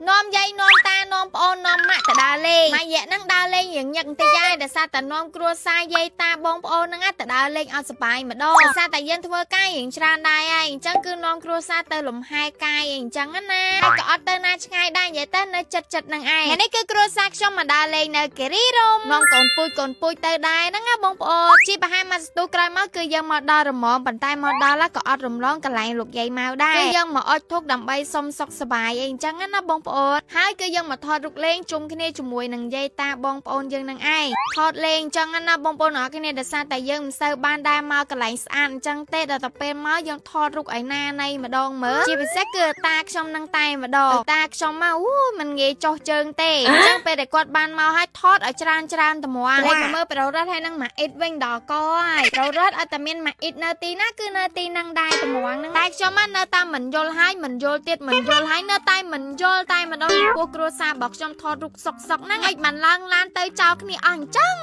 នាំយាយនាំតានាំប្អូននាំម៉ាក់ទៅដើរលេងម៉ាក់យៈហ្នឹងដើរលេងរៀងញឹកបន្តិចហើយដោយសារតែនាំគ្រួសារយាយតាបងប្អូនហ្នឹងទៅដើរលេងឲ្យសប្បាយម្ដងដោយសារតែយើងធ្វើការរៀងច្រើនដែរហើយអញ្ចឹងគឺនាំគ្រួសារទៅលំហែកាយអីអញ្ចឹងណាហើយក៏អត់ទៅណាឆ្ងាយដែរនិយាយទៅនៅចិត្តចិត្តហ្នឹងឯងថ្ងៃនេះគឺគ្រួសារខ្ញុំមកដើរលេងនៅគិរីរម្យនាំកូនពូជកូនពូជទៅដែរហ្នឹងណាបងប្អូនជីប្រហែលមួយស្ទូក្រោយមកគឺយើងមកដល់រមងប៉ុន្តែមកដល់ក៏អត់រំលងកន្លែងលោកយាយមកដែរគឺយើងមកអុជធូបដើម្បីសុំសុខសប្បាយអីអញ្ចឹងណាបងប្អូនហើយគឺយើងមកថតរូបលេងជុំគ្នាជាមួយនឹងយាយតាបងប្អូនយើងនឹងឯងថតលេងអញ្ចឹងណាបងប្អូនអរគ្នាដោយសារតែយើងមិនសូវបានដែរមកកន្លែងស្អាតអញ្ចឹងទេដល់តែពេលមកយើងថតរូបឲ្យណាណៃម្ដងមើលជាពិសេសគឺតាខ្ញុំនឹងតែម្ដងតាខ្ញុំមកអូមិនងាយចោះជើងទេអញ្ចឹងពេលដែលគាត់បានមកឲ្យថតឲ្យច្រើនច្រើនតម្រាំលេខមកមើលប្រូរត់ហើយនឹងម៉ាអ៊ីតវិញដល់កហើយប្រូរត់អត់តែមានម៉ាអ៊ីតនៅទីណាគឺនៅទីហ្នឹងដែរតម្រាំហ្នឹងតែខ្ញុំមកនៅតាមមិនយល់ហើយមិនយល់ទៀតមិនយល់ហើយនៅតែមិនយល់តែម្ដងពោះគ្រួសាររបស់ខ្ញុំថតរូបសុកសុកហ្នឹងឲ្យបានឡើងឡានទៅចោលគ្នាអស់អញ្ចឹង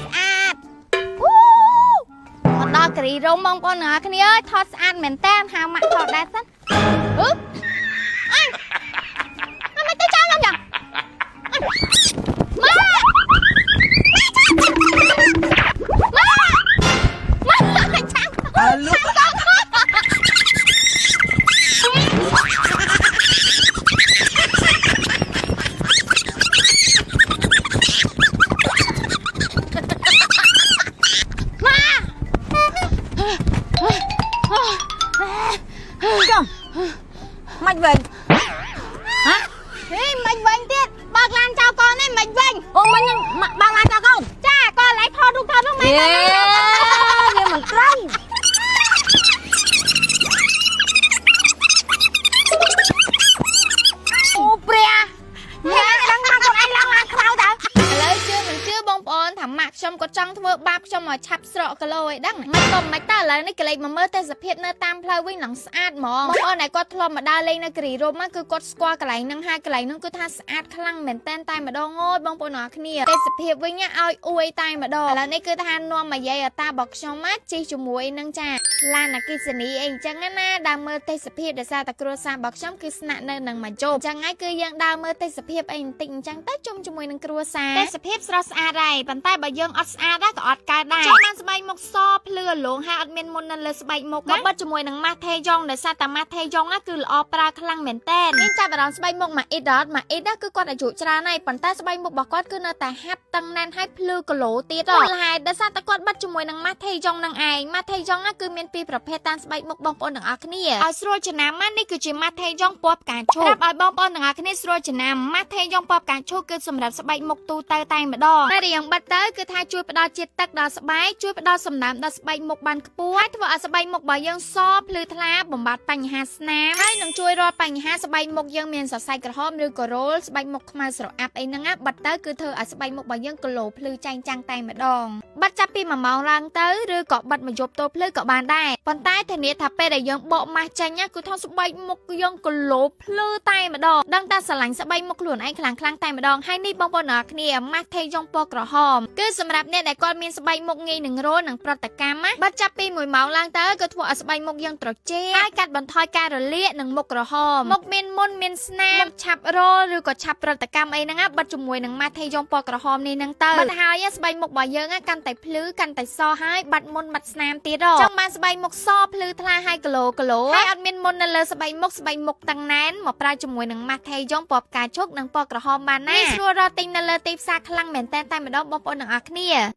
ស្អាតអូមកដល់គិរីរម្យបងប្អូនទាំងអស់គ្នាអើយថតស្អាតមែនតើហៅម៉ាក់ថតដែរសិនអឺអញមិនទៅចោលខ្ញុំយ៉ាងម៉ាក់ម៉ាក់ម៉ាក់ចាំ អាលុ ចំមិនវិញហ៎ ហេមិនវិញទៀតបើកឡានចោលកូននេះមិនវិញ អូមិញហ្នឹងម៉ាក់បើកឡានចោលកូន ចាកូនឡៃថតរូបថតរូបមែន យេវាមិនត្រូវអូព្រះញ៉ាដឹងថាខ្លួនឯងឡើងឡានខ្មៅតើ ឥឡូវជឿមិនជឿបងប្អូនថាម៉ាក់ខ្ញុំក៏ចង់ធ្វើបាបខ្ញុំឲ្យឆាប់ស្រកគីឡូឲ្យដឹងមិនក៏មិនតើឥឡូវនេះកលេចមកមើលទេសភាពនៅតាមផ្លូវវិញឡើងស្អាតហ្មងបងប្អូនដែលគាត់ធ្លាប់មកដើរលេងនៅគិរីរម្យគឺគាត់ស្គាល់កន្លែងហ្នឹងហើយកន្លែងហ្នឹងគឺថាស្អាតខ្លាំងមែនតែនតែម្ដងអូយបងប្អូនអរគ្នាទេសភាពវិញឲ្យអួយតែម្ដងឥឡូវនេះគឺថានាំមកយាយតារបស់ខ្ញុំមកជិះជាមួយនឹងចាឡានអគិសនីអីអញ្ចឹងណាដើរមើលទេសភាពដោយសារតែគ្រួសាររបស់ខ្ញុំគឺស្នាក់នៅនឹងមួយជុំអញ្ចឹងហើយគឺយើងដើរមើលទេសភាពអីបន្តិចអញ្ចឹងទៅជុំជាមួយនឹងគ្រួសារទេសភាពស្រស់ស្អាតហើយប៉ុន្តែបើយើងអត់ស្អាតដែរក៏អត់កើតដែរចង់បានស្បែកមុខសភ្លឺរលោងហើយអត់មានមុននៅលើស្បែកមុខមកបិទជាមួយនឹងម៉ាស់ថេយ៉ងដោយសារតែម៉ាស់ថេយ៉ងណាគឺល្អប្រើខ្លាំងមែនតើមានចាប់អារម្មណ៍ស្បែកមុខម៉ាអ៊ីដអត់ម៉ាអ៊ីដគឺគាត់អាយុច្រើនហើយប៉ុន្តែស្បែកមុខរបស់គាត់គឺនៅតែហាប់តឹងណែនហើយភ្លឺគឡូទៀតហ៎មូលហេតុដោយសារតែគាត់បិទជាមួយនឹងម៉ាស់ថេយ៉ងនឹងឯងម៉ាស់ថេយ៉ងណាគឺមានពីរប្រភេទតាមស្បែកមុខបងប្អូនទាំងអស់គ្នាឲ្យស្រួលចំណាំណានេះគឺជាម៉ាស់ថេយ៉ងពណ៌ផ្កាឈូកប្រាប់ឲ្យបងប្អូនទាំងអស់គ្នាស្រួលចំណាំម៉ាស់ថេយ៉ងពណ៌ផ្កាឈូកគឺសម្រាប់ស្បែកមុខទូទៅតែម្ដងតែរៀងបិទទៅគឺថាជួយផ្ដល់ជាតិទឹកដល់ស្បែកជួយផ្ដល់សំណើមដល់ស្បែកមុខបានខ្ពស់ហើយធ្វើឲ្យស្បែកមុខរបស់យើងសភ្លឺថ្លាបំបត្តិបញ្ហាស្នាមហើយនឹងជួយរាល់បញ្ហាស្បែកមុខយើងមានសរសៃក្រហមឬក៏រោលស្បែកមុខខ្មៅស្រអាប់អីហ្នឹងណាបិទទៅគឺធ្វើឲ្យស្បែកមុខរបស់យើងគឡូភ្លឺចែងចាំងតែម្ដងបិទចាប់ពី1ម៉ោងឡើងទៅឬក៏បិទមួយយប់ទល់ភ្លឺក៏បានដែរប៉ុន្តែធានាថាពេលដែលយើងបកម៉ាស់ចេញណាគឺថាស្បែកមុខយើងគឡូភ្លឺតែម្ដងដឹងតែស្រឡាញ់ស្បែកមុខខ្លួនឯងខ្លាំងខ្លាំងតែម្ដងហើយនេះបងប្អូនអរគ្នាម៉ាស់ថេយ៉ុងពណ៌ក្រហមគឺសម្រាប់អ្នកដែលគាត់មានស្បែកមុខងាយនឹងរោលនិងប្រតិកម្មណាបិទចាប់ពី1ម៉ោងឡើងទៅគឺធ្វើឲ្យស្បែកមុខយើងត្រជាក់ហើយកាត់បន្ថយការរលាកនិងមុខក្រហមមុខមានមុនមានស្នាមមុខឆាប់រោលឬក៏ឆាប់ប្រតិកម្មអីហ្នឹងណាបិទជាមួយនឹងម៉ាស់ថេយ៉ុងពណ៌ក្រហមនេះហ្នឹងទៅបិទហើយស្បែកមុខរបស់យើងកាន់តែភ្លឺកាន់តែសហើយបាត់មុនបាត់ស្នាមទៀតចង់បានស្បែកមុខសភ្លឺថ្លាហើយគឡូគឡូហើយអត់មានមុននៅលើស្បែកមុខស្បែកមុខតឹងណែនមកប្រើជាមួយនឹងម៉ាស់ថេយ៉ុងពណ៌ផ្កាឈូកនិងពណ៌ក្រហមបានណាស្រួលរកទិញនៅលើទីផ្សារខ្លាំងមែនតើតែម្ដងបងប្អូនទាំងអស់គ្នា។